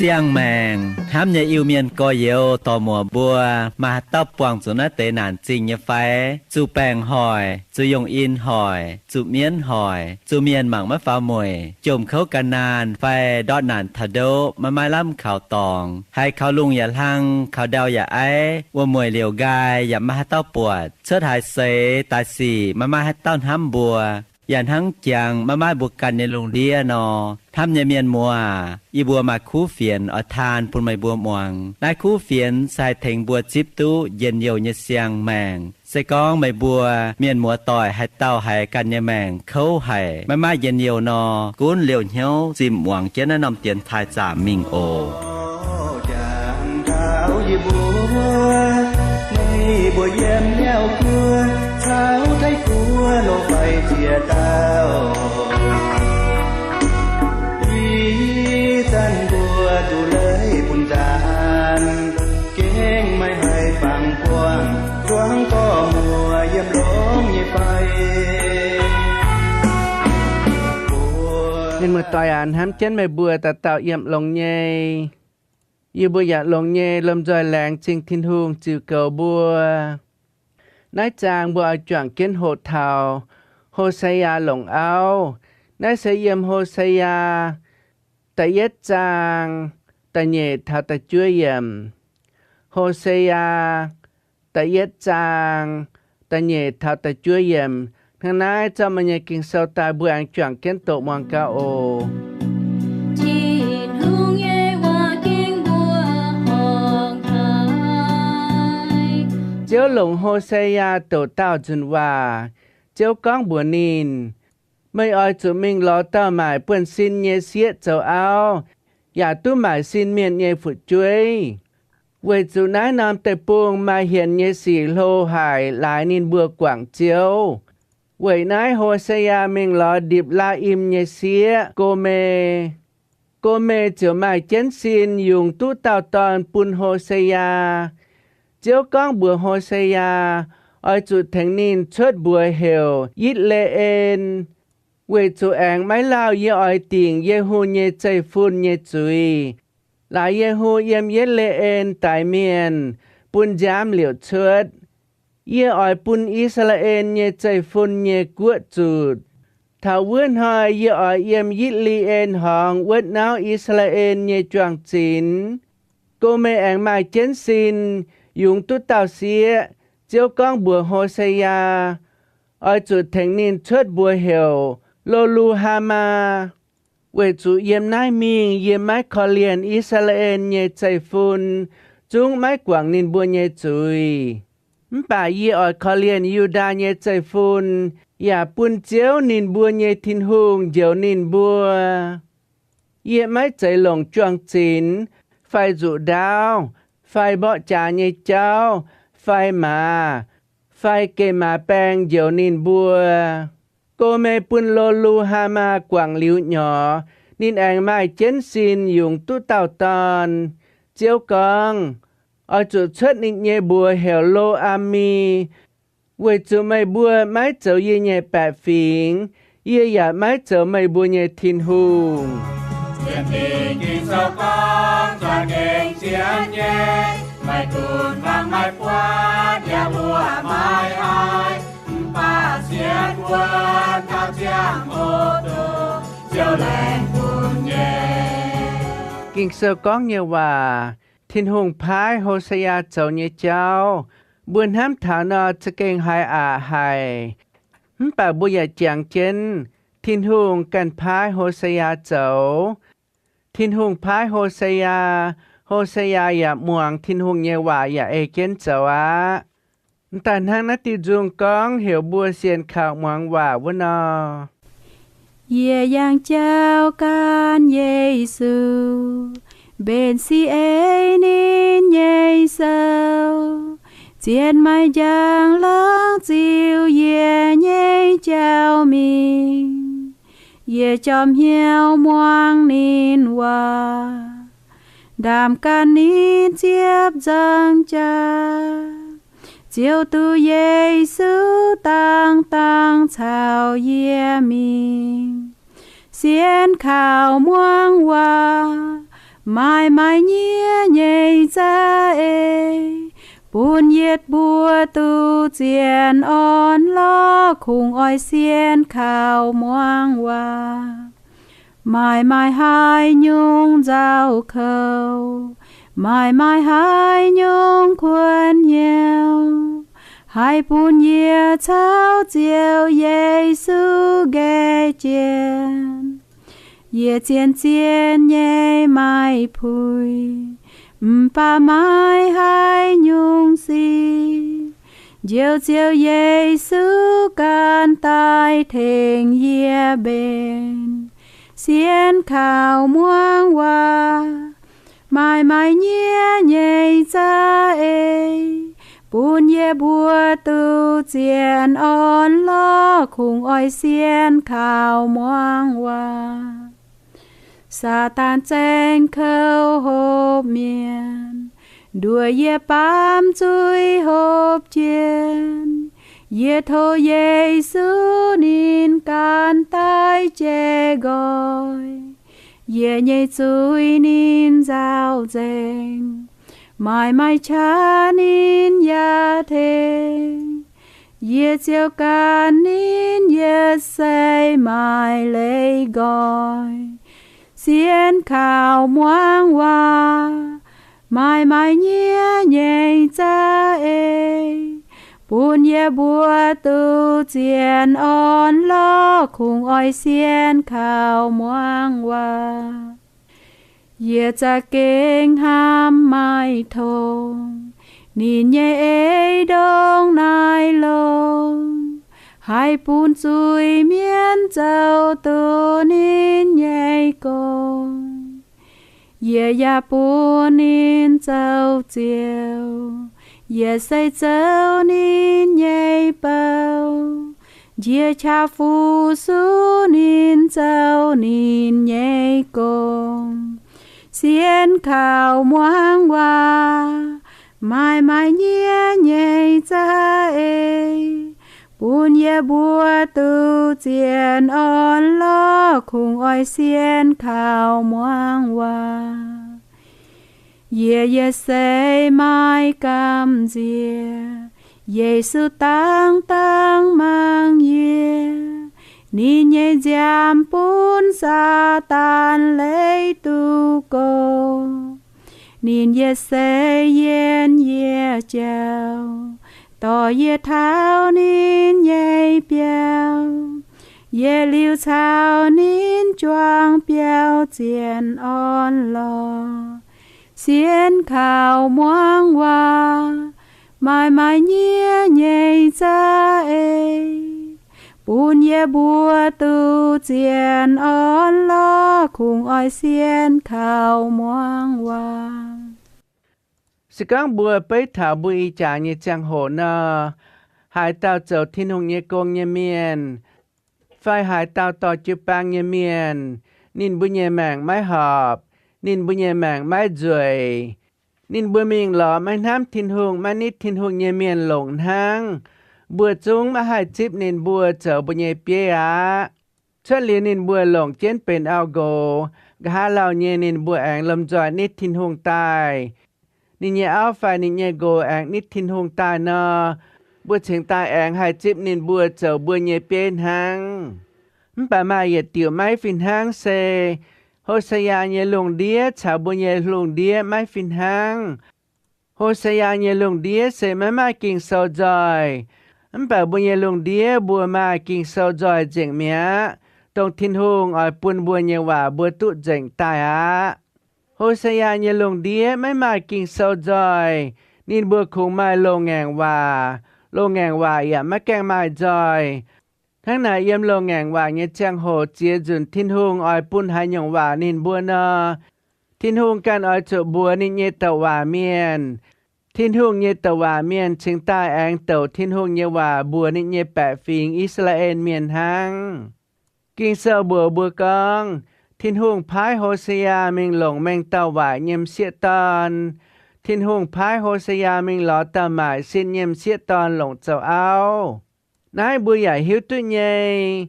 Siang-maengc hnamv nyei Iu-Mienh gorx-youz dorc-muoc mbuo, maaih haaix dauh buangh zuqc naaiv deix naanc zingh nyei fai? Zuqc baengc hoic, zuqc yongh in hoic, zuqc mienv hoic, zuqc mienh mangc maiv faaux mueic, jomc kouv gan naanh fai ndortv naanc taux ndoqv maiv maaih lamh kaux dorngx, haiz kaux lungh yaac hlang, kaux ndau yaac aiv, wuom-mueic liouc nqaai yaac maiv maaih haaix dauh buatc, cuotv haaix seix daaih sic maiv maaih haaix dauh hnamv mbuo, yaac hnangv jangx maiv maaih mbuo ganh nyei lungh ndiev nor. Hnamv nyei mienh muoz, yie mbuo maaih kuv fienx oix taan bun meih mbuo muangx. Naaiv kuv fienx se haih tengx mbuo zipv duqv njien-youh nyei siang-maengc. Se gorngv meih mbuo mienh muoz-doic haaix dauh haiz ganh nyei maengc kouv haic, maiv maaih njien-youh nor, gunv liouh hnyouv zimh muangx jienv naaiv norm dienx taaih zaamc mingh oc. Jangx taux yie mbuo, meih mbuo yiem Liauv Guoqv caux Taiv-Guoqv loz-faix ziex dauh, ih zanc mbuo duqv leiz bun nzaanx, gengh maiv haih fangx buangh zuangx gorx-muoc yiem longx nyei fai. Mienh muoz-doic aac, hnamv jienv meih mbuo dauh dauh yiem longx nyei. Yie mbuo yaac longx nyei lomh nzoih laengz zingh Tin-Hungh ziux goux mbuo. Naaiv zaang mbuo oix juangc jienv hoqc taux Ho^se^yaa longc auv. Naaiv se yiem Ho^se^yaa da'yietv zaang da'nyeic taux da'juov yiemc. Ho^se^yaa da'yietv zaang da'nyeic taux da'juov yiemc. Hnangv naaiv zorqv meih nyei Ging-Sou daaih mbuo aengx juangc jienv doqc muangx gaax oc. Tin-Hungh nyei waac ging mbuo horngc haic. Ziouv longc Ho^se^yaa doqc daauh nzunc waac. Ziouv gorngv mbuox ninh, meih oix zuqc mingh lorz dauh maaic buonv-sin nyei sieqv zoux auv, yaac duqv maaic sin mienh nyei fu'jueiv. Weic zuqc naaiv norm deic-bung maaih hienx nyei sic hlo haic laaix ninh mbuo guangc Ziouv. Weic naaiv Ho^se^yaa mingh lorz Ndipc^laa^im nyei sieqv, Go^me. Go^me ziouc maaih jienv sin yungz duqv dauh dorn bun Ho^se^yaa. Ziouv gorngv mbuox Ho^se^yaa, oix zuqc tengx ninh cuotv mbuox heuc Yitv^le^en, weic zuqc aengx maiv lauh yie oix dingc Ye^huu nyei zeiv-fun nyei zuiz. Laaix Ye^huu yiem Yitv^le^en daix mienh, bun nziaamv liouc cuotv. Yie oix bun I^saa^laa^en nyei zeiv-fun nyei guoqv zutc. Taux wuov hnoi yie oix yiem Yitv^le^en Horngz wuotv nauv I^saa^laa^en nyei juang-zinx. Go^me aengx maaih jienv sin yungz duqv dauh sieqv. Ziouv gorngv mbuox Ho^se^yaa, oix zuqc tengx ninh cuotv mbuox heuc Lo^lu^haa^maa, weic zuqc yiem naaiv mingh yie maiv korv-lienh I^saa^laa^en nyei zeiv-fun, zungv maiv guangc ninh mbuo nyei zuiz. Mv baac yie oix korv-lienh Yu^ndaa nyei zeiv-fun, yaac bun Ziouv ninh mbuo nyei Tin-Hungh njoux ninh mbuo. Yie maiv zeiz longc juang-zinx, fai nzuqc ndaauv, fai mborqv jaax nyei jauv, fai maaz, fai geh maaz baeng njoux ninh mbuo. Go^me bun Lo^lu^haa^maa guangc liuz nyorx, ninh aengx maaih jienv sin yungz duqv dauh dorn. Ziouv gorngv, oix zuqc cuotv ninh nyei mbuox heuc Lo^am^mi, weic zuqc meih mbuo maiv zoux yie nyei baeqc fingx, yie yaac maiv zoux meih mbuo nyei Tin-Hungh. Sienx Ging-Sou gorngv, zuangx gengh sienx nyei, maiv dunx fangx maiv buatc, yaac mbuoqc maiv haih, mv baac sienx wuonv taux ziangh hoc dongh Ziouv laengz bun nyei. Ging-Sou gorngv nyei waac, Tin-Hungh paaiv Ho^se^yaa zoux nyei jauv, mbuo hnamv taux nor za'gengh haiz aqc haic. Mv baac mbuo yaac jangx jienv Tin-Hungh ganh paaiv Ho^se^yaa zoux. Tin-Hungh paaiv Ho^se^yaa, Ho^se^yaa yaac muangx Tin-Hungh nyei waac yaac ei jienv zoux aqv. M'daaih hnangv naaiv diuh nzung gorngv heuc mbuo sienx kaux muangx waac wuov nor. Yie yangh jauv gan Yesu, mbenc sic ei ninh nyei sou, zien maaih njang longc ziux yie nyei jauv mingh. Yie jorm hnyouv muangx ninh ndaamv ganh ninh ziepc nzaangc jaax, ziouc duqv Yesu dangh dangh caux yie mingh. Sienx kaux muangx waac, maaih maaih nyiev nyei za'eix, bun yietc mbuo duqv zien orn lorqc. Kungx oix sienx kaux muangx waac. Maaih maaih haaix nyungc nzauh kouv, maaih maaih haaix nyungc kuonx hnyouv, haih bun yie caux Ziouv Yesu nqaeqv jienv. Yie zien-zien nyei maaih puix, mv baac maaih haaix nyungc sic, njoux Ziouv Yesu ganh daaih tengx yie mbenc. Sienx kaux muangx waac, maaih maaih nyiev nyei za'eix, bun yie mbuo duqv zien orn lorqc. Kungx oix sienx kaux muangx waac. Saadaan zaeng kouv hopv mienh, nduoh yie baamz zuiz hopv jienv. Yie tov Yesu ninh ganh daaih jaiv nqoi. Yie nyei zuiz ninh nzaaux nzengc, maaih maaih qaqv ninh yaac tengx. Yie ziouc gan ninh yietc seix maaih leiz nqoi. Sienx kaux muangx waac, maaih maaih nyiev nyei za'eix, bun yie mbuo duqv zien orn lorqc. Kungx oix sienx kaux muangx waac. Yie za'gengh hnamv maaih tong ninh nyei eix ndongc naaiv longx, haih bun zuiz-mienh zoux duqv ninh nyei gong. Yie yaac bun ninh zoux Ziouv, yie se zoux ninh nyei bou. Njiec qaqv fu-sux ninh zoux ninh nyei gong. Sienx kaux muangx waac, maaih maaih nyiev nyei za'eix, bun yie mbuo duqv zien orn lorqc. Kungx oix sienx kaux muangx waac. Yie yietc seix maaih gamh nziex, Yesu dangh dangh mangc yie. Ninh nyei nziaamv bun Saadaan leiz duqv gox. Ninh yietc seix yiem yie jauv, dorh yie taux ninh nyei biauv. Yie liuz caux ninh juangc biauv zien orn lorqc. Sienx kaux muangx waac, maaih maaih nyiev nyei za'eix, bun yie mbuo duqv zien orn lorqc. Kungx oix sienx kaux muangx waac. Se gorngv mbuo beiv taux mbuo ih jaax nyei ziangh hoc nor, haaix dauh zoux Tin-Hungh nyei gong nyei mienh, fai haaix dauh dorh jiu-baang nyei mienh, ninh mbuo nyei maengc maiv horpc, ninh mbuo nyei maengc maiv nzueic, ninh mbuo mingh lorz maiv hnamv Tin-Hungh, maiv nitv Tin-Hungh nyei mienh longc hnangv. Mbuo zungv maiv haih zipv ninh mbuo zoux mbuo nyei bieiv aqv. Cuotv liuz ninh mbuo longc jienv benx auv-nqox, nqa'haav lauh nyei ninh mbuo aengx lomh nzoih nitv Tin-Hungh daaih. Ninh nyei auv fai ninh nyei nqox aengx nitv Tin-Hungh daaih nor, mbuo cingx daaih aengx haih zipv ninh mbuo zoux mbuo nyei bieiv hnangv. Mv baac maaih yietc diuc maiv fih hnangv se, Ho^saa^yaa nyei lungh ndiev caux mbuo nyei lungh ndiev maiv fih hnangv. Ho^saa^yaa nyei lungh ndiev se maiv maaih Ging-Sou nzoih. Mv baac mbuo nyei lungh ndiev mbuo maaih Ging-Sou nzoih nzengc mi'aqv, dongh Tin-Hungh oix bun mbuo nyei waac mbuo duqv nzengc daaih aqv. Ho^saa^yaa nyei lungh ndiev maiv maaih Ging-Sou nzoih. Ninh mbuo kungx maaih loz-ngaengc waac. Loz-ngaengc waac yaac maiv gaengh maaih nzoih. Hnangv naaic, yiem loz-ngaengc waac nyei ziangh hoc ziex nzunc Tin-Hungh oix bun haaix nyungc waac ninh mbuo nor, Tin-Hungh ganh oix zuqc mbuox ninh nyei douc waac mienh. Tin-Hungh nyei douc waac mienh cingx daaih aengx douc Tin-Hungh nyei waac mbuox ninh nyei baeqc fingx, I^saa^laa^en Mienh, hnangv. Ging-Sou mbuox mbuo gorngv, Tin-Hungh paaiv Ho^se^yaa mingh longc mengh dauh waaic nyei m'sieqv dorn. Tin-Hungh paaiv Ho^se^yaa mingh lorz dauh maaic sin nyei m'sieqv dorn longc zoux auv. Naaiv mbuo yaac hiuv duqv nyei.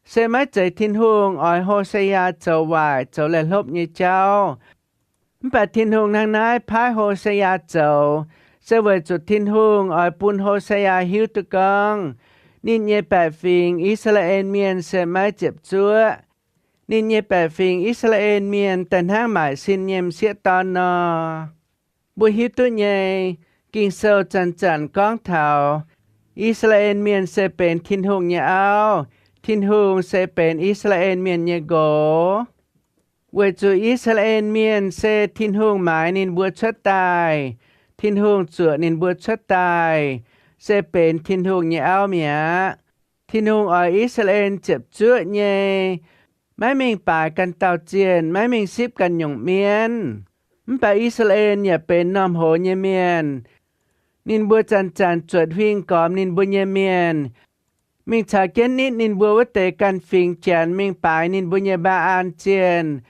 Se maiv zeiz Tin-Hungh oix Ho^se^yaa zoux waaic zoux laih hlopv nyei jauv. Mv baac Tin-Hungh hnangv naaiv paaiv Ho^se^yaa zoux, se weic zuqc Tin-Hungh oix bun Ho^se^yaa hiuv duqv gorngv ninh nyei baeqc fingx, I^saa^laa^en Mienh, se maiv ziepc zuoqv. Ninh nyei baeqc fingx, I^saa^laa^en Mienh, daaih hnangv maaic sin nyei m'sieqv dorn nor. Mbuo hiuv duqv nyei, Ging-Sou zanc-zanc gorngv taux I^saa^laa^en Mienh se benx Tin-Hungh nyei auv, Tin-Hungh se benx I^saa^laa^en Mienh nyei nqox. Weic zuqc I^saa^laa^en Mienh se Tin-Hungh maaiz ninh mbuo cuotv daaih, Tin-Hungh zuoqc ninh mbuo cuotv daaih, se benx Tin-Hungh nyei auv mi'aqv. Tin-Hungh oix I^saa^laa^en ziepc zuoqv nyei, maiv mingh baaix ganh dauh zienh, maiv mingh sipv ganh nyungc mienv. Mv baac I^saa^laa^en yaac benx normh hoz nyei mienh. Ninh mbuo zanc-zanc zuotc huingx gormx ninh mbuo nyei mienh, mingh caux jienv nitv ninh mbuo wuov deix ganh fingx Janx mingh baaix ninh mbuo nyei Mbaa^an zienh,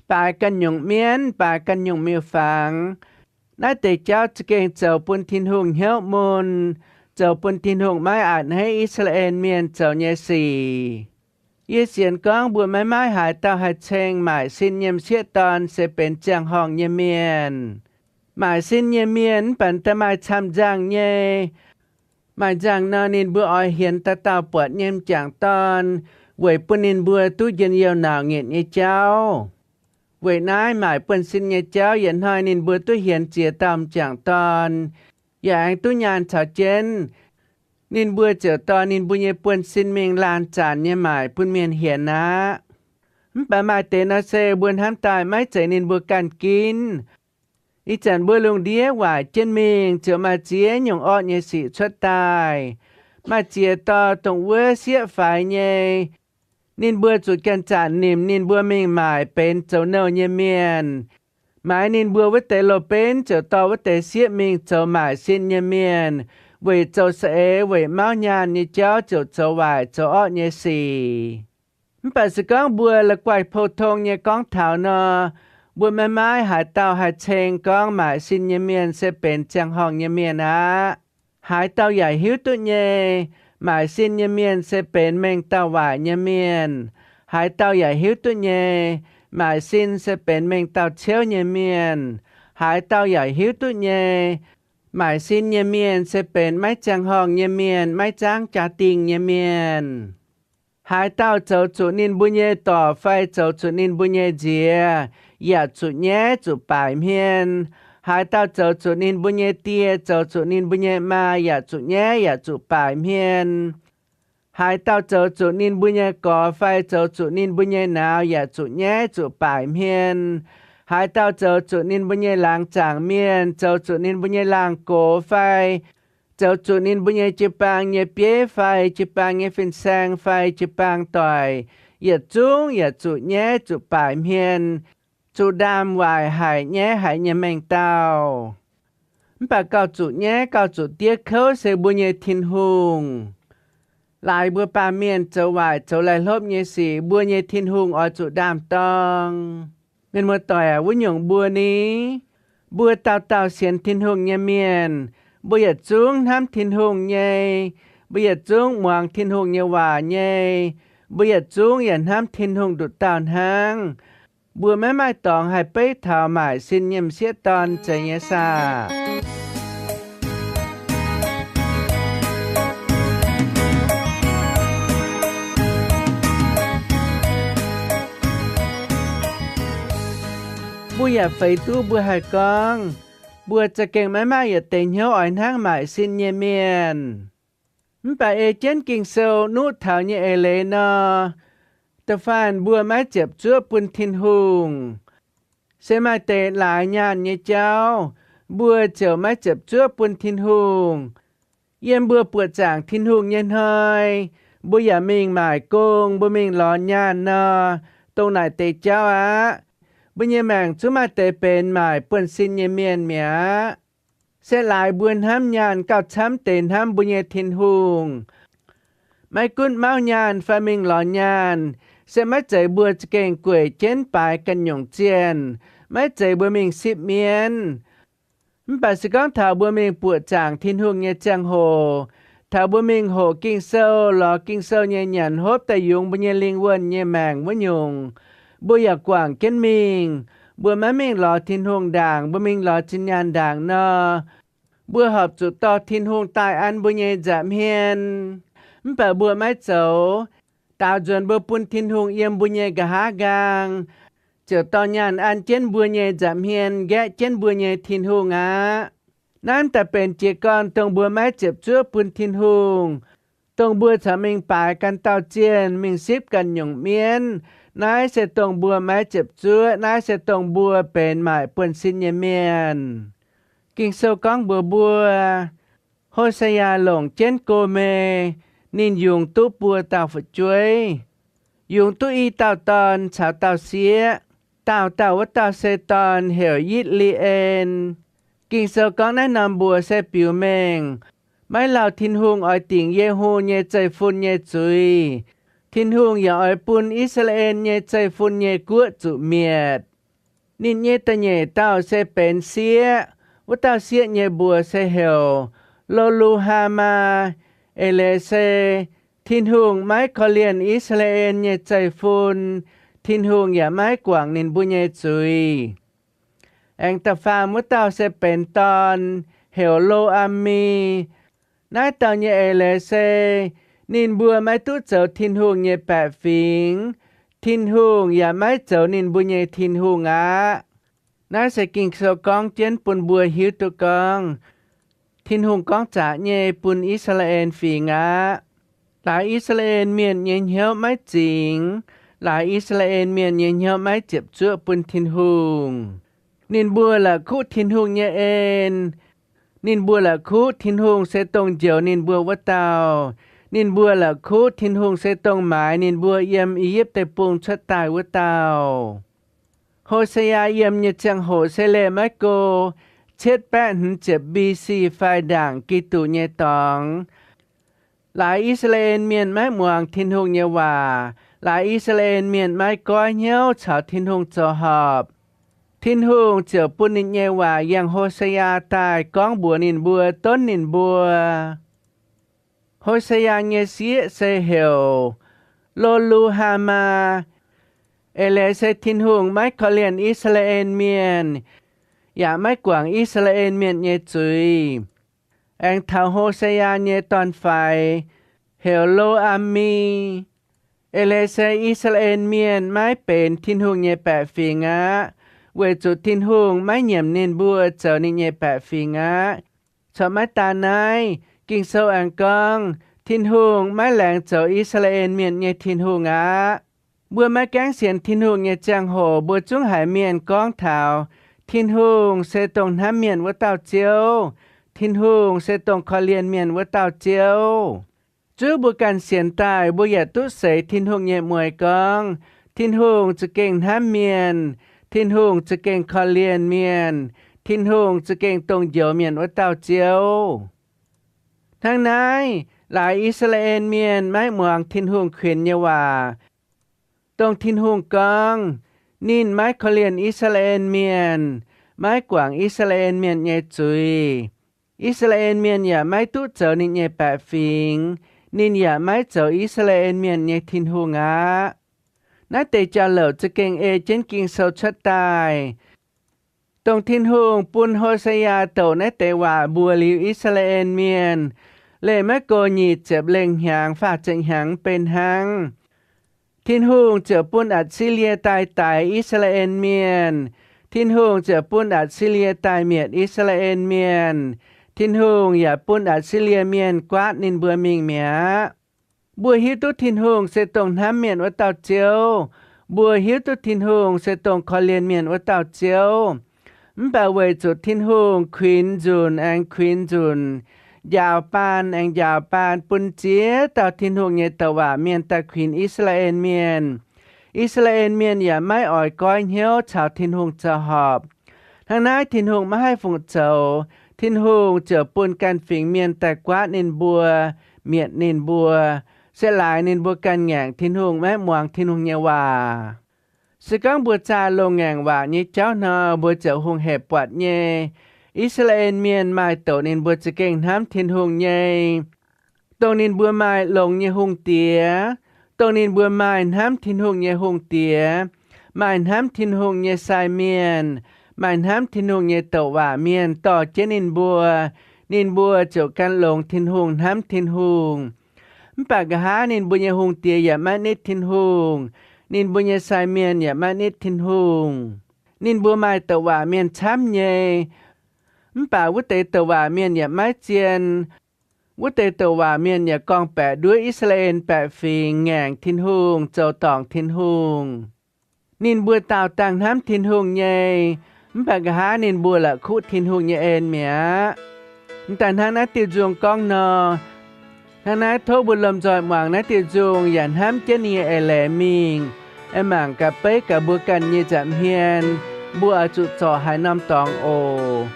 baaix ganh nyungc mienv, baaix ganh nyungc miuc-fangx. Naaiv deix jauv za'gengh zoux bun Tin-Hungh hnyouv mun, zoux bun Tin-Hungh maiv a'hneiv I^saa^laa^en Mienh zoux nyei sic. Yie sienx gorngv mbuo maiv maaih haaix dauh haih ceng maaic sin nyei m'sieqv dorn se benx ziangh horngh nyei mienh. Maaic sin nyei mienh mv baac da'maaih camv nzangh nyei. Maaih nzangh nor, ninh mbuo oix hienx dauh dauh buatc nyei m'jangc dorn, weic bun ninh mbuo duqv njien-youh nauc nyietc nyei jauv. Weic naaiv maaic buonv-sin nyei jauv yietc hnoi ninh mbuo duqv hienx ziex dauh m'jangc dorn, yaac aengx duqv nyaanh caux jienv. Ninh mbuo ziouc dorh ninh mbuo nyei buonv-sin mingh laanh zaanc nyei maaic bun mienh hienx aqv. Mv baac maaih deix nor se mbuo hnamv daaih maiv zeiz ninh mbuo ganh ginv. Ih zanc mbuo lungh ndiev waaic jienv mingh ziouc maaih ziex nyungc orqv nyei sic cuotv daaih. Maaih ziex dauh dongh wuov sieqv faix nyei, ninh mbuo zuqc janx-zanc nimc ninh mbuo mingh maaic benx zoux nouh nyei mienh. Maaiz ninh mbuo wuov deix loz-benv ziouc dorh wuov deix sieqv mingh zoux maaic sin nyei mienh, weic zoux saeng-eix, weic mauv nyaanh nyei jauv ziouc zoux waaic zoux orqv nyei sic. Mv baac se gorngv mbuo la'guaih pou-tong nyei gorngv taux nor, mbuo maiv maaih haaix dauh haih ceng gorngv maaic sin nyei mienh se benx ziangh horngh nyei mienh aqv. Haaix dauh yaac hiuv duqv nyei, maaic sin nyei mienh se benx mengh dauh waaic nyei mienh. Haaix dauh yaac hiuv duqv nyei, maaic sin se benx mengh dauh ciouv nyei mienh. Haaix dauh yaac hiuv duqv nyei, maaic sin nyei mienh se benx maiv ziangh horngh nyei mienh, maiv zaangv jaa-dingh nyei mienh. Haaix dauh zoux zuqc ninh mbuo nyei dorc fai zoux zuqc ninh mbuo nyei nziex, yaac zuqc nyaiv zuqc baaic hmien. Haaix dauh zoux zuqc ninh mbuo nyei die, zoux zuqc ninh mbuo nyei maa, yaac zuqc nyaiv yaac zuqc baaic hmien. Haaix dauh zoux zuqc ninh mbuo nyei gorx fai zoux zuqc ninh mbuo nyei nauz, yaac zuqc nyaiv zuqc baaic hmien. Haaix dauh zoux zuqc ninh mbuo nyei laangz zaangc mienh, zoux zuqc ninh mbuo nyei laangh gox fai zoux zuqc ninh mbuo nyei jiu-baang nyei bieiv fai jiu-baang nyei fin-saeng fai jiu-baang doic, yietc zungv yaac zuqc nyaiv zuqc baaic hmien, zuqc ndaam waaic haic nyaiv haic nyei mengh dauh. Mv baac gauh zuqc nyaiv gauh zuqc diev kouv se mbuo nyei Tin-Hungh. Laaix mbuo baamh mienh zoux waaic zoux laih hlopv nyei sic, mbuo nyei Tin-Hungh oix zuqc ndaam-dorng. Mienh muoz-doic aac, wuov nyungc mbuo ni, mbuo dauh dauh sienx Tin-Hungh nyei mienh, mbuo yietc zungv hnamv Tin-Hungh nyei, mbuo yietc zungv muangx Tin-Hungh nyei waac nyei, mbuo yietc zungv yaac hnamv Tin-Hungh nduqc dauh hnangv. Mbuo maiv maaih dorngx haih beiv taux maaic sin nyei m'sieqv dorn zeiz nyei saah? Mbuo yaac feix duqv mbuo haih gorngv, mbuo za'gengh maiv maaih yietc deix hnyouv oix hnangv maaic sin nyei mienh. Mv baac ei jienv Ging-Sou nuqv taux nyei eix leiz nor, da'faanh mbuo maiv ziepc zuoqv bun Tin-Hungh. Se maaih deix laaix nyaanh nyei jauv, mbuo ziouc maiv ziepc zuoqv bun Tin-Hungh. Yiem mbuo buoqc zaangc Tin-Hungh nyei hnoi, mbuo yaac mingh maaic gong, mbuo mingh lorz nyaanh nor, dongh naaic deix jauv aqv. Mbuo nyei maengc zungv maaih deix benx maaic buonv-sin nyei mienh mi'aqv. Se laaix mbuo hnamv nyaanh gauh camv deix hnamv mbuo nyei Tin-Hungh. Maiv gunv mauv nyaanh fai mingh lorz nyaanh, se maiv zeiz mbuo za'gengh gueic jienv baaix ganh nyungc zienh, maiv zeiz mbuo mingh sipv mienv. Mv baac se gorngv taux mbuo mingh buoqc zaangc Tin-Hungh nyei ziangh hoc, taux mbuo mingh hoqc Ging-Sou, lorz Ging-Sou nyei nyanc hopv daaih yungz mbuo nyei lingh wuonh nyei maengc wuov nyungc, mbuo yaac guangc jienv mingh. Mbuo maiv mingh lorz Tin-Hungh ndaangc, mbuo mingh lorz zinh nyaanh ndaangc nor, mbuo horpc zuqc dorh Tin-Hungh daaih an mbuo nyei nza'hmien. Mv baac mbuo maiv zoux. Daaux nzuonx mbuo bun Tin-Hungh yiem mbuo nyei nqa'haav nqaang, ziouc dorh nyaanh an jienv mbuo nyei nza'hmien, nqaeqv jienv mbuo nyei Tin-Hungh aqv. Naaiv daaih benx jiez gorn dongh mbuo maiv ziepc zuoqv bun Tin-Hungh, dongh mbuo caux mingh baaix ganh dauh zienh, mingh sipv ganh nyungc mienv. Naaiv se dongh mbuo maiv ziepc zuoqv. Naaiv se dongh mbuo benx maaic buonv-sin nyei mienh. Ging-Sou gorngv mbuox mbuo, Ho^se^yaa longc jienv Go^me, ninh yungz duqv buo dauh fu'jueiv, yungz duqv i dauh dorn caux dauh sieqv. Dauh dauh wuov dauh se dorn heuc Yitv^li^en. Ging-Sou gorngv naaiv norm mbuox se biux mengh maiv lauh Tin-Hungh oix dingc Ye^hu nyei zeiv-fun nyei zuiz. Tin-Hungh yaac oix bun I^saa^laa^en nyei zeiv-fun nyei guoqv zuqc mietc. Ninh nyei da'nyeic dauh se benx sieqv. Wuov dauh sieqv nyei mbuox se heuc Lo^lu^haa^maa. Eix leiz se Tin-Hungh maiv korv-lienh I^saa^laa^en nyei zeiv-fun. Tin-Hungh yaac maiv guangc ninh mbuo nyei zuiz. Aengx da'faam wuov dauh se benx dorn, heuc Lo^am^mi. Naaiv dauh nyei eix leiz se ninh mbuo maiv duqv zoux Tin-Hungh nyei baeqc fingx. Tin-Hungh yaac maiv zoux ninh mbuo nyei Tin-Hungh aqv. Naaiv se Ging-Sou gorngv jienv bun mbuo hiuv duqv gorngv, Tin-Hungh gorngv zaqc nyei bun I^saa^laa^en Fingx aqv. Laaix I^saa^laa^en Mienh nyei hnyouv maiv zingx. Laaix I^saa^laa^en Mienh nyei hnyouv maiv ziepc zuoqv bun Tin-Hungh. Ninh mbuo la'kuqv Tin-Hungh nyei en. Ninh mbuo la'kuqv Tin-Hungh se dongh njoux ninh mbuo wuov dauh. Ninh mbuo la'kuqv Tin-Hungh se dongh maaiz ninh mbuo yiem I^yipv Deic-Bung cuotv daaih wuov dauh. Ho^se^yaa yiem nyei ziangh hoc se leih maiv go cietv baeqv hmz ziepc B.C. fai ndaangc Giduc nyei dorngx. Laaix I^saa^laa^en Mienh maiv muangx Tin-Hungh nyei waac. Laaix I^saa^laa^en Mienh maiv goiv hnyouv caux Tin-Hungh zoux horpc. Tin-Hungh ziouc bun ninh nyei waac yangh Ho^se^yaa daaih gorngv mbuox ninh mbuo, donv ninh mbuo. Ho^se^yaa nyei sieqv se heuc Lo^lu^haa^maa. Eix leiz se Tin-Hungh maiv korv-lienh I^saa^laa^en Mienh, yaac maiv guangc I^saa^laa^en Mienh nyei zuiz. Aengx taux Ho^se^yaa nyei dorn-faix, heuc Lo^am^mi. Eix leiz se I^saa^laa^en Mienh maiv benx Tin-Hungh nyei baeqc fingx aqv, weic zuqc Tin-Hungh maiv nyiemc ninh mbuo zoux ninh nyei baeqc fingx aqv. Corc maiv daan naaiv, Ging-Sou aengx gorngv, Tin-Hungh maiv laengz zoux I^saa^laa^en Mienh nyei Tin-Hungh aqv. Mbuo maiv gaengh sienx Tin-Hungh nyei ziangh hoc mbuo zungv haiz mienh gorngv taux, Tin-Hungh se dongh hnamv mienh wuov dauh Ziouv. Tin-Hungh se dongh korv-lienh mienh wuov dauh Ziouv. Zuov mbuo ganh sienx daaih, mbuo yaac duqv seix Tin-Hungh nyei mueiz gorngv, Tin-Hungh za'gengh hnamv mienh. Tin-Hungh za'gengh korv-lienh mienh. Tin-Hungh za'gengh dongh njoux mienh wuov dauh Ziouv. Hnangv naaiv, laaix I^saa^laa^en Mienh maiv muangx Tin-Hungh kuinx nyei waac, dongh Tin-Hungh gorngv, ninh maiv korv-lienh I^saa^laa^en Mienh, maiv guangc I^saa^laa^en Mienh nyei zuiz. I^saa^laa^en Mienh yaac maiv duqv zoux ninh nyei baeqc fingx. Ninh yaac maiv zoux I^saa^laa^en Mienh nyei Tin-Hungh aqv. Naaiv deix jauv-louc za'gengh ei jienv Ging-Sou cuotv daaih. Dongh Tin-Hungh bun Ho^se^yaa douc naaiv deix waac mbuox liuz I^saa^laa^en Mienh, leih maiv go nyic ziepc lengh hnyangx faah ziepc hnyangx benx hnangv. Tin-Hungh ziouc bun Atc^si^lie daaih daix I^saa^laa^en Mienh. Tin-Hungh ziouc bun Atc^si^lie daaih mietc I^saa^laa^en Mienh. Tin-Hungh yaac bun Atc^si^lie Mienh guaatv ninh mbuo mingh mi'aqv. Mbuo hiuv duqv Tin-Hungh se dongh hnamv mienh wuov dauh Ziouv. Mbuo hiuv duqv Tin-Hungh se dongh korv-lienh mienh wuov dauh Ziouv. Mv baac weic zuqc Tin-Hungh kuinx nzunc aengx kuinx nzunc, njaaux baan aengx njaaux baan bun ziex dauh Tin-Hungh nyei douc waac mienh daaih kuinx I^saa^laa^en Mienh, I^saa^laa^en Mienh yaac maiv oix goiv hnyouv caux Tin-Hungh zoux horpc. Hnangv naaiv Tin-Hungh maiv haih fungc zoux. Tin-Hungh ziouc bun ganh fingx mienh daaih guaatv ninh mbuo, mietc ninh mbuo. se laaix ninh mbuo ganh ngaengc Tin-Hungh, maiv muangx Tin-Hungh nyei waac. Se gorngv mbuo zaah longx ngaengc waac nyei jauv nor, mbuo ziouc hungh hec buatc nyei. I^saa^laa^en Mienh maaih douc ninh mbuo za'gengh hnamv Tin-Hungh nyei, dongh ninh mbuo maaih longx nyei hungh diex, dongh ninh mbuo maaih hnamv Tin-Hungh nyei hungh diex, maaih hnamv Tin-Hungh nyei sai mienh, maaih hnamv Tin-Hungh nyei douc waac mienh dorh jienv ninh mbuo, ninh mbuo ziouc gan longx Tin-Hungh, hnamv Tin-Hungh. Mv baac nqa'haav ninh mbuo nyei hungh diex yaac maiv nitv Tin-Hungh, ninh mbuo nyei sai mienh yaac maiv nitv Tin-Hungh. Ninh mbuo maaih douc waac mienh camv nyei, mv baac wuov deix douc waac mienh yaac maiv zien. Wuov deix douc waac mienh yaac gorngv-baeqc nduov I^saa^laa^en Baeqc Fingx ngaengc Tin-Hungh, zoux dorngc Tin-Hungh. Ninh mbuo daauh dangh hnamv Tin-Hungh nyei, mv baac nqa'haav ninh mbuo la'kuqv Tin-Hungh nyei en mi'aqv. M'daaih hnangv naaiv diuh nzung gorngv nor, hnangv naaiv tov mbuo lomh nzoih muangx naaiv diuh nzung yaac hnamv jienv ninh nyei eix leiz mingh, aengx mangc gaax beiv gaax mbuo ganh nyei nza'hmien, mbuo oix zuqc zorc haaix norm dorngx oc.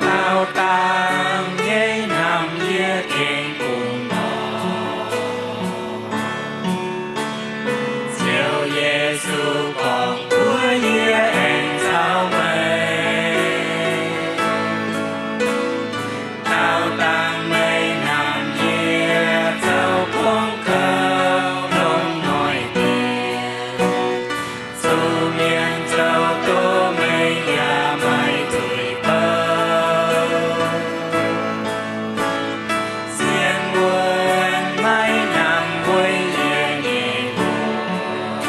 Daauh dangh nyei hnamv yie gengh bun nor, Ziouv Yesu gorngv mbuox yie aengx caux meih. Daauh dangh meih hnamv yie zoux buangv kouv longc noic diex, zuqc mienh zoux doz meih yaac maiv zuiz bouv. Sienx wuonh maiv hnamv weic yie nyei mbuox,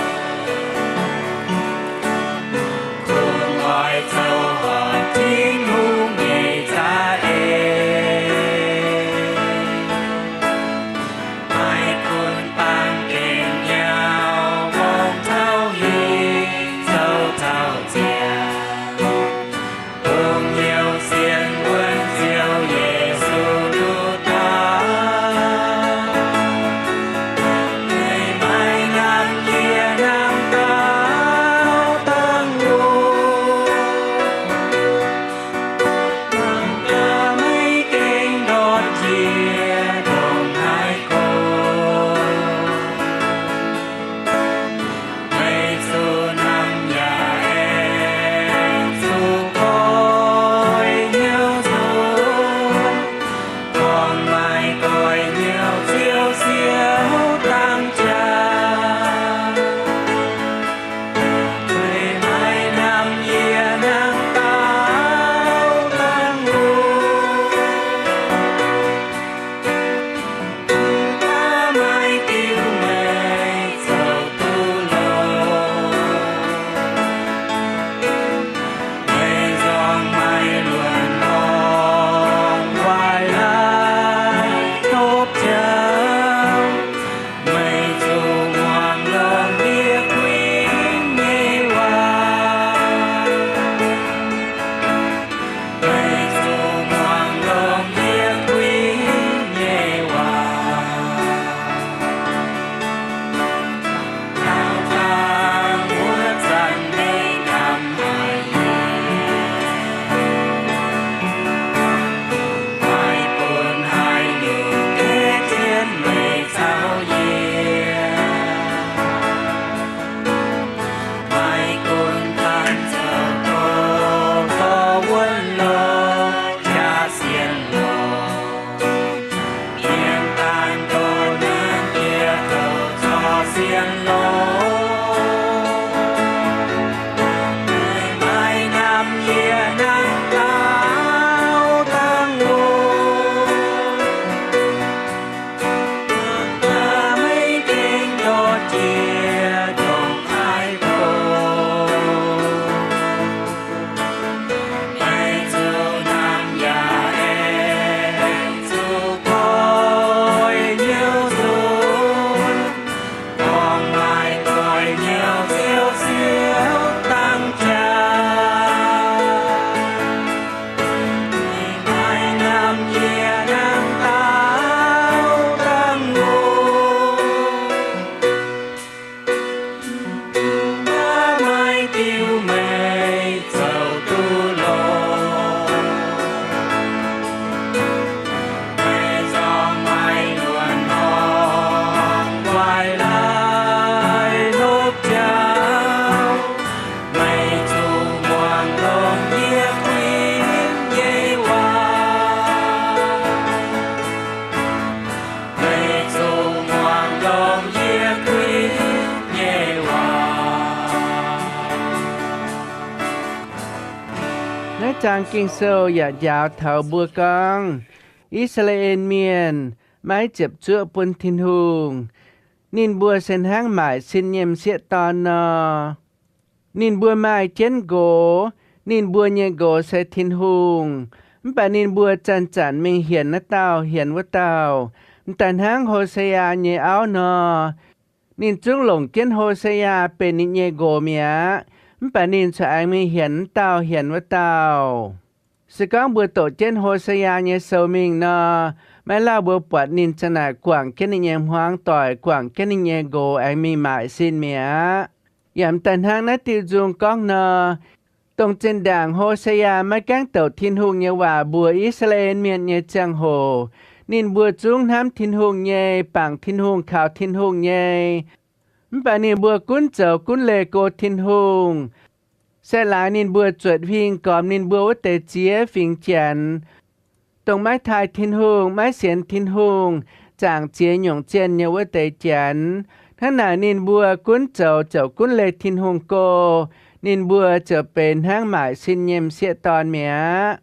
kungx oix zoux horpc Tin-Hungh nyei za'eix. Maiv gunv baamh gen nyauv, gorngv taux hingh zoux taux ziangh, dongh hnyouv sienx wuonh Ziouv Yesu nduqc dauh. Meih maiv hnamv yie hnangv dauh dangh wuov, hnangv dauh maiv gengh ndortv yie ndongc haaix gorngv. Meih zuqc hnamv yaac aengx zuqc goiv hnyouv nzunc, gorngv maaih goiv hnyouv Ziouv siouc dangh jaax. Meih maiv hnamv yie hnangv dauh dangh wuov, mv baac maiv diuc meih zoux duqv longx. Meih nzorng maaih luonx lorngx waaic laaix topv jaax. Zaang Ging-Sou yaac njaaux taux mbuo gorngv, I^saa^laa^en Mienh maiv ziepc zuoqv bun Tin-Hungh, ninh mbuo se hnangv maaic sin nyei m'sieqv dorn nor. Ninh mbuo maaih jienv nqox, ninh mbuo nyei nqox se Tin-Hungh, mv baac ninh mbuo zanc-zanc mingh hienx naaiv dauh hienx wuov dauh, m'daaih hnangv Ho^saa^yaa nyei auv nor. Ninh zungv longc jienv Ho^saa^yaa benx ninh nyei nqox mi'aqv, mv baac ninh corc aengx mingh hienx naaiv dauh hienx wuov dauh. Se gorngv mbuo doqc jienv Ho^saa^yaa nyei sou mingh nor, maiv lauh mbuo buatc ninh za'naaic guangc jienv ninh nyei hmuangv doic, guangc jienv ninh nyei nqox aengx mingh maaic sin mi'aqv. Yaac m'daaih hnangv naaiv diuh nzung gorngv nor, dongh zinh ndaangc Ho^saa^yaa maiv gaengh douc Tin-Hungh nyei waac mbuox I^saa^laa^en Mienh nyei ziangh hoc, ninh mbuo zungv hnamv Tin-Hungh nyei, bangc Tin-Hungh, kaux Tin-Hungh nyei. Mv baac ninh mbuo gunv zoux gunv leih go Tin-Hungh, se laaix ninh mbuo zuotc huingx gormx ninh mbuo wuov deix ziex fingx Janx, dongh maiv taaih Tin-Hungh, maiv sienx Tin-Hungh, zaangc ziex nyungc zienh nyei wuov deix Janx. Hnangv naaic ninh mbuo gunv zoux ziouc gunv leih Tin-Hungh go, ninh mbuo ziouc benx hnangv maaic sin nyei m'sieqv dorn mi'aqv.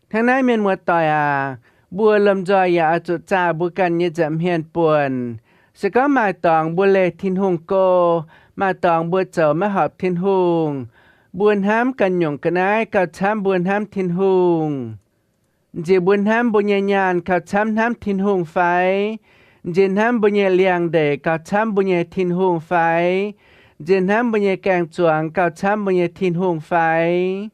Hnangv naaiv, mienh muoz-doic aac, mbuo lomh nzoih yaac oix zuqc zaah mbuo ganh nyei nza'hmien buonc. Se gorngv maaih dorngx mbuo leih Tin-Hungh go, maaih dorngx mbuo zoux maiv horpc Tin-Hungh, mbuo hnamv ganh nyungc ga'naaiv gauh camv mbuo hnamv Tin-Hungh. M'nziex mbuo hnamv mbuo nyei nyaanh gauh camv hnamv Tin-Hungh fai? M'nziex hnamv mbuo nyei liangx-ndeic gauh camv mbuo nyei Tin-Hungh fai? M'nziex hnamv mbuo nyei gaeng-zuangx gauh camv mbuo nyei Tin-Hungh fai?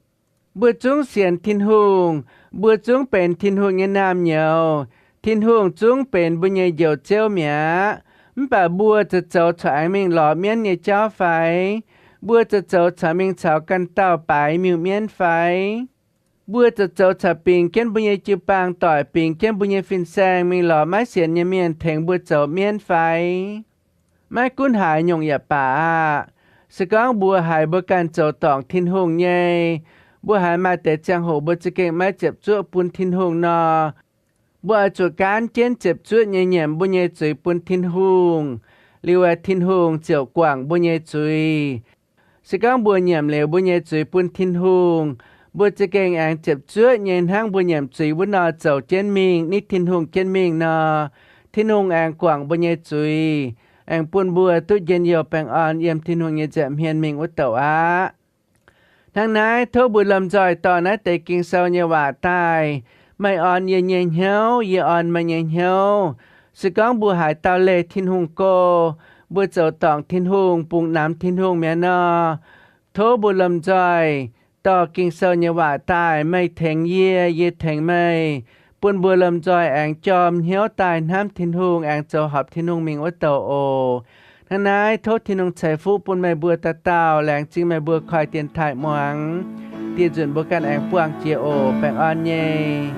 Mbuo zungv sienx Tin-Hungh, mbuo zungv benx Tin-Hungh nyei naamh nyouz, Tin-Hungh zungv benx mbuo nyei Njoux Ziouv mi'aqv. Mv baac mbuo zuqc zoux corc aengx mingh lorz mienv nyei jauv fai? Mbuo zuqc zoux corc mingh caux ganh dauh baaix miuc-mienv fai? Mbuo zuqc zoux corc bingx jienv mbuo nyei jiu-baang doic, bingx jienv mbuo nyei fin-saeng mingh lorz maiv sienx nyei mienh tengx mbuo zoux mienv fai? Maiv gunv haaix nyungc yaac baac aah, se gorngv mbuo haiz mbuo ganh zoux dorngc Tin-Hungh nyei, mbuo haiz maaih deix ziangh hoc mbuo za'gengh maiv ziepc zuoqv bun Tin-Hungh nor, mbuo oix zuqc gaanv jienv ziepc zuoqv nyei nyiemc mbuo nyei zuiz bun Tin-Hungh, liuz aeqv, Tin-Hungh ziouc guangc mbuo nyei zuiz. Se gorngv mbuo nyiemc liuz mbuo nyei zuiz bun Tin-Hungh, mbuo za'gengh aengx ziepc zuoqv nyei hnangv mbuo nyiemc zuiz wuov nor zoux jienv mingh, nitv Tin-Hungh jienv mingh nor, Tin-Hungh aengx guangc mbuo nyei zuiz, aengx bun mbuo duqv njien-youh baengh orn yiem Tin-Hungh nyei nza'hmien mingh wuov douc aqv. Hnangv naaiv, tov mbuo lomh nzoih dorh naaiv deix Ging-Sou nyei waac daaih. Meih orn yie nyei hnyouv, yie orn meih nyei hnyouv. Se gorngv mbuo haaix dauh leih Tin-Hungh go, mbuo zoux dorngc Tin-Hungh, bungx namx Tin-Hungh mi'aqv nor, tov mbuo lomh nzoih dorh Ging-Sou nyei waac daaih, meih tengx yie, yie tengx meih, bun mbuo lomh nzoih aengx jorm hnyouv daaih hnamv Tin-Hungh, aengx zoux horpc Tin-Hungh mingh wuov douc oc. Hnangv naaiv, tov Tin-Hungh ceix fuqv bun meih mbuo dauh dauh, laengz zingh meih mbuo koi dienx taaih muangx. Dieh nzunc mbuo ganh aengx buangh jiex oc. Baengh orn nyei.